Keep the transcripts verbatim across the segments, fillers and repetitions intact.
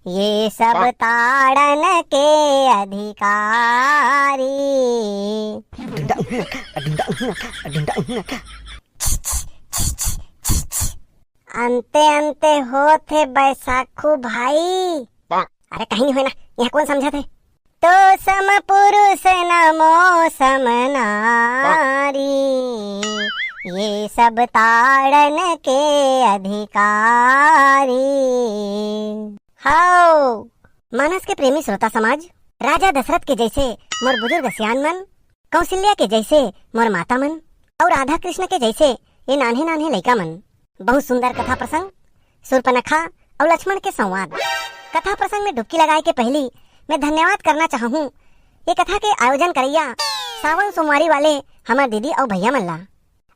ये सब ताड़न के अधिकारी। अंते अंते होत हे बैसाखू भाई। अरे कहीं नहीं होय ना, यहाँ कौन समझत हे? तो सम पुरुष न मो सम नारी, ये सब ताड़न के अधिकारी। हाओ, मानस के प्रेमी श्रोता समाज, राजा दशरथ के जैसे मोर बुजुर्ग सियान मन, कौशल्या के जैसे मोर माता मन, और राधा कृष्ण के जैसे ये नान्हे नान्हे लइका मन। बहुत सुंदर कथा प्रसंग, सूर्पनखा और लक्ष्मण के संवाद। कथा प्रसंग में डुबकी लगाए के पहली मैं धन्यवाद करना चाहूँ ये कथा के आयोजन करैया सावन सोमवारी वाले हमर दीदी और भैया मन ला,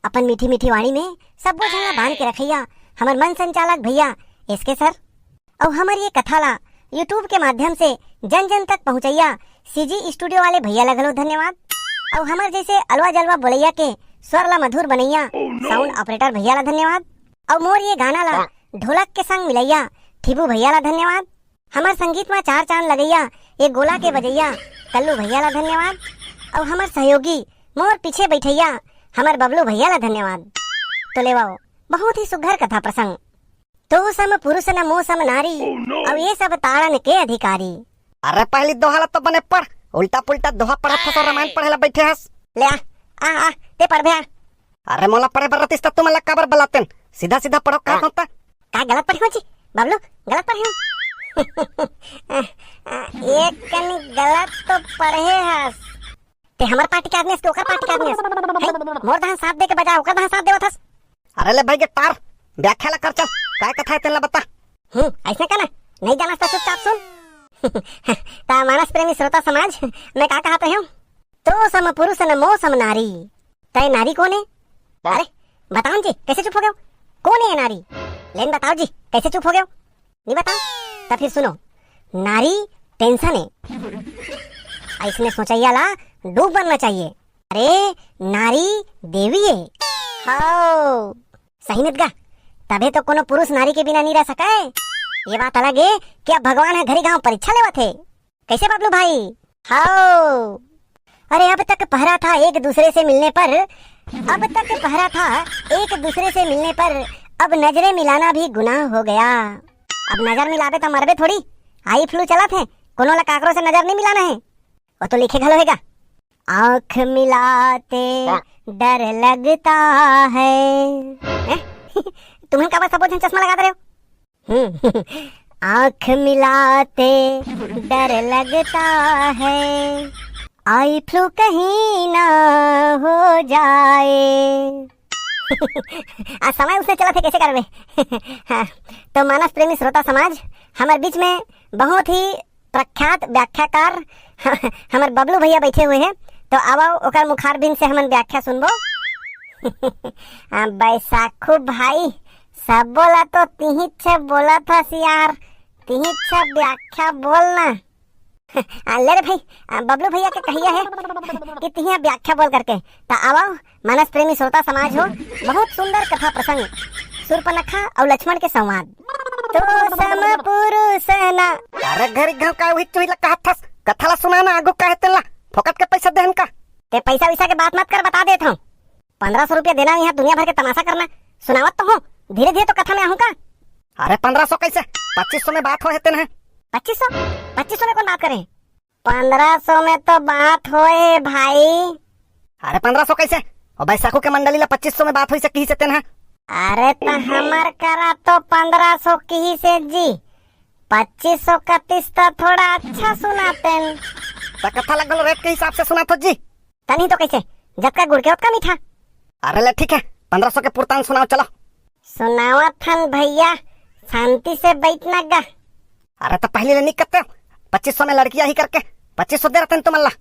अपन मीठी मीठी वाणी में सब्बो झन ला बांध के रखैया हमर मन संचालक भैया एस के सर, अउ हमर ये कथा ला YouTube के माध्यम से जन जन तक पहुंचैया सीजी स्टूडियो वाले भैया ला घलो धन्यवाद। अउ हमर जैसे अलवा जलवा बोलैया के स्वर ला मधुर बनैया साउंड ऑपरेटर भैया ला धन्यवाद। अउ मोर ये गाना ला ढोलक के संग मिलैया ठीबू भैया ला धन्यवाद। हमर संगीत मा चार चांद लगैया ये गोला के बजैया कल्लू भैया ला धन्यवाद। अउ हमर सहयोगी मोर पीछे बैठैया हमर बबलू भैया ला धन्यवाद। तो लेवाओ, बहुत ही सुघर कथा प्रसंग। तो सम पुरुष न मो सम नारी, अब ये सब ताड़न के अधिकारी। अरे पहली दोहा ला तो बने पढ़, उल्टा पुल्टा दोहा पढ़त हस और रामायण पढ़े ला बैठे हस। ले आ, आ, आ, ते पढ़बे आ। अरे मोला पढ़े बर रतिस त तुमन ला काबर बलातेन? सीधा सीधा पढ़ो का होता? का गलत पढ़े हो जी? बबलू, गलत पढ़े हो? एक कनी गलत तो पढ़े हस। ते हमर पार्टी के आदमी हस के ओकर पार्टी के आदमी हस? हैं? मोर दहन साथ दे के बजाय ओकर दहन साथ देवत हस। अरे ले भाई गिटार, व्याख्या ला कर चल, काय कथा है तेन ला बता। हम्म, ऐसने का ना, नहीं जाना तो चुपचाप सुन। ता मानस प्रेमी श्रोता समाज, मैं का कहत रहे हूँ? तो सम पुरुष न मो सम नारी, तय नारी कौन है? अरे बताओ जी, कैसे चुप हो गए हो? कौन है ये नारी? लेन बताओ जी, कैसे चुप हो गए हो? नहीं बताओ? तब फिर सुनो, नारी टेंशन है। ऐसने सोचैया ला डूब बनना चाहिए। अरे नारी देवी है। हाओ, सही में गा, तभे तो कोनो पुरुष नारी के बिना नहीं रह सके। ये बात अलग है कि अब भगवान ह घरी गांव परीक्षा लेवत है। कैसे बबलू भाई? हाओ। अरे अब तक पहरा था एक दूसरे से मिलने पर, अब तक पहरा था एक दूसरे से मिलने पर, अब नजरें मिलाना भी गुनाह हो गया। अब नजर मिलाबे तो मरबे थोड़ी, आई फ्लू चलत है, कोनो ला काकरो से नजर नहीं मिलाना है। वो तो लिखे घलो हेगा, आंख मिलाते डर लगता है। हैं? तुमन काबर सबो झन चश्मा लगा दे रहे हो? हम्म। आंख मिलाते डर लगता है, आई फ्लू कहीं ना हो जाए। आ समय उसने चलत है, कैसे करबे? हाँ, तो मानस प्रेमी श्रोता समाज, हमर बीच में बहुत ही प्रख्यात व्याख्याकार हमर बबलू भैया बैठे हुए हैं, तो आवा ओकर मुखारबिंद से हमन व्याख्या सुनबो। आ, बैसाखू भाई, सब बोला तो तिही छे बोला था सियार, तिही छे व्याख्या बोलना। आ, ले रे भाई, आ, बबलू भैया के कहिया है कि तिही व्याख्या बोल करके, तो आवा मानस प्रेमी श्रोता समाज हो, बहुत सुंदर कथा प्रसंग, सूर्पनखा और लक्ष्मण के संवाद। तो सम पुरुष ना। अरे घरी घाव का उही चुही ला कहत हस, कथा ला सुना ना, आगू काहे तेला, फोकट के पैसा देहन का? ते पैसा वैसा के बात मत कर, बता देत हूँ। पन्द्रह सौ रुपया देना, यहाँ दुनिया भर के तमाशा करना, सुनावत तो हूँ, धीरे धीरे तो कथा में आहूँ का। अरे पन्द्रह सौ कैसे, पच्चीस सौ में बात हो है तेन है। पच्चीस सौ? पच्चीस सौ में कौन बात करे? पन्द्रह सौ में तो बात होए भाई। अरे पन्द्रह सौ कैसे? और बैसाखू के मंडली ला पच्चीस सौ में बात होई से कही से तेन है। अरे त हमर करा तो पन्द्रह सौ कही से जी, पच्चीस सौ कतिस त थोड़ा अच्छा सुनातेन। त कथा लगल रेट के हिसाब से सुनात हो जी। तनी तो कैसे, जतका गुड़ के ओतका मीठा। अरे ले ठीक है, पन्द्रह सौ के पुरतान सुनाओ चलो। सुनावत हन भैया, शांति से बैठना गा। अरे तो पहले ले नहीं करते, पच्चीस सौ में लड़कियां ही करके पच्चीस सौ दे रहते तुम अल्लाह।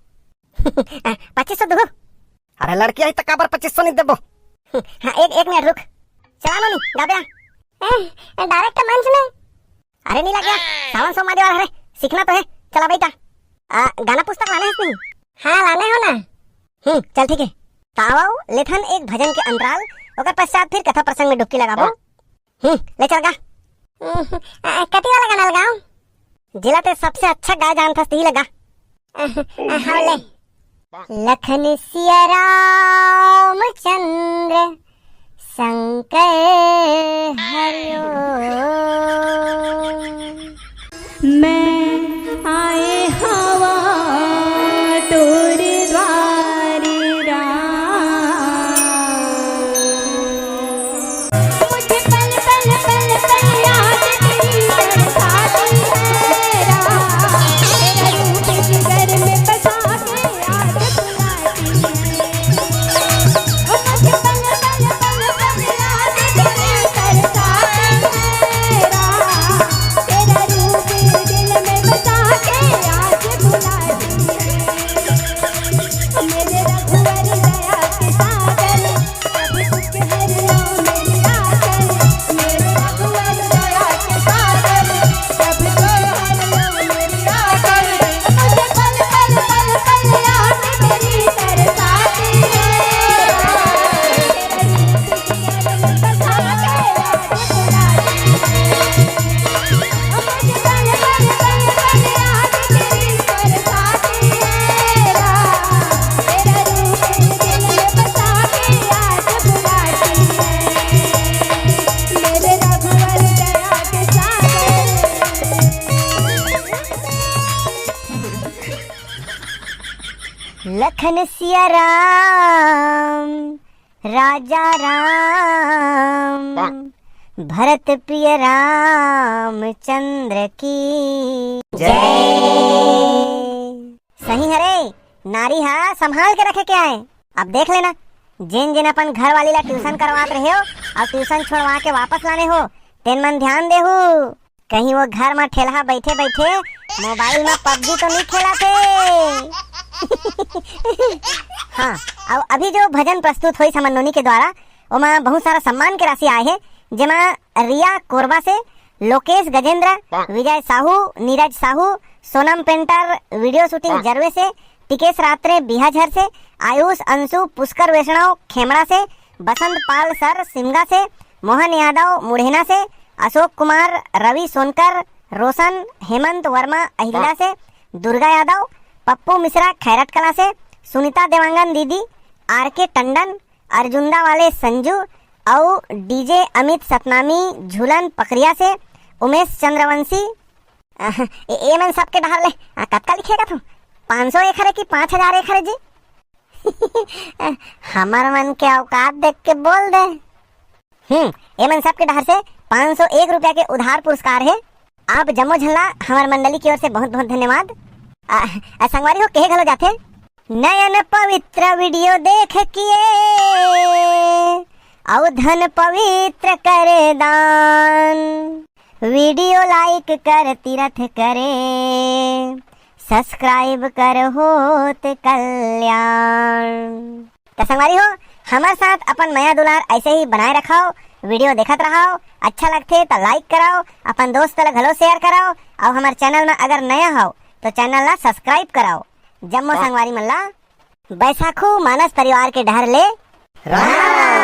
पच्चीस सौ दो। अरे लड़कियां ही तो काबर पच्चीस सौ नहीं देबो। हाँ, एक एक मिनट रुक, चला नोनी गाबे। डायरेक्ट मंच में। अरे नहीं लग गया, सावन सोमवार वाला हरे, सीखना तो है। चला बेटा, आ, गाना पुस्तक लाने हस नहीं? हाँ लाने हो ना। हम्म, चल ठीक है। तावाओ लेथन एक भजन के अंतराल, ओकर पश्चात फिर कथा प्रसंग में डुबकी लगाबो। हम्म, ले चल गा। हम्म, आ, कति वाला गाना लगाओ? जेला ते सबसे अच्छा गाय जानथस, तिही लगा। हाँ ले। लखन सिया रामचंद्र शंकर हरिओ। मैं आए हवा तोर द्वारे राम। मुझे पल पल पल पल याद तेरी सताती है राम। तेरा रूप जिगर में बसा के याद बुलाती है। ओ मुझे पल पल पल पल याद तेरी सताती है राम। तेरा रूप दिल में बसा के याद बुलाती है। मेरे रघुवर दया के सागर, प्रभु तुझ पे हर लो मेरी आकर। मेरे रघुवर दया के सागर, प्रभु तुझ पे हर लो मेरी आकर। मुझे पल पल पल पल याद तेरी तरसाती है। तेरे रूप की नजर में बसा के याद बुलाती है। लखन सिया राम, राजा राम, भरत प्रिय रामचंद्र की जय। सही हरे, नारी हा संभाल के रखे के आए। अब देख लेना, जेन जेन अपन घर वाली ला ट्यूशन करवात रहे हो और ट्यूशन छोड़वा के वापस लाने हो, तेन मन ध्यान देहू। कहीं वो घर में ठेलहा बैठे बैठे मोबाइल में पबजी तो नहीं खेला थे। हाँ, अब अभी जो भजन प्रस्तुत होई समन्नोनी के द्वारा, ओमा बहुत सारा सम्मान के राशि आए हे, जेमा रिया कोरबा से, Lokesh Gajendra, Vijay Sahu, Neeraj Sahu, Sonam Painter, video shooting Jarwe से, टिकेश रात्रे बिहाझर से, आयुष अंशु पुष्कर वैष्णव खेमड़ा से, बसंत पाल सर सिमगा से, मोहन यादव मुढ़ेना से, अशोक कुमार, रवि सोनकर, रोशन, हेमंत वर्मा अहिल्ला से, दुर्गा यादव, पप्पू मिश्रा खैरट कला से, सुनीता देवांगन दीदी, आर के टंडन, अर्जुंदा वाले संजू अउ डीजे अमित सतनामी झूलन पकरिया से, उमेश चंद्रवंशी। अह, ए, ए मन सबके डहर ले, आ, कतका लिखे का तू? पाँच सौ एक हरे कि पाँच हजार एक हरे जी? हमर मन के औकात देख के बोल दे। हम्म, ए मन सबके डहर से पाँच सौ एक रुपया के उधार पुरस्कार हे। आप जम्मो झन ला हमर मंडली की ओर से बहुत बहुत धन्यवाद। आ, आ, संगवारी हो, कहे घलो जाथे, नयन पवित्र वीडियो देख किए, अउ धन पवित्र करे दान। वीडियो लाइक कर तीरथ करे, सब्सक्राइब कर होत कल्याण। त संगवारी हो, हमर साथ अपन मया दुलार ऐसे ही बनाए रखाओ, वीडियो देखत रहाओ, अच्छा लगथे त लाइक कराओ, अपन दोस्त ल घलो शेयर कराओ, अउ हमर चैनल में अगर नया हो तो चैनल ला सब्सक्राइब कराओ। जम्मो संगवारी मन ला बैसाखू मानस परिवार के डहर ले राम।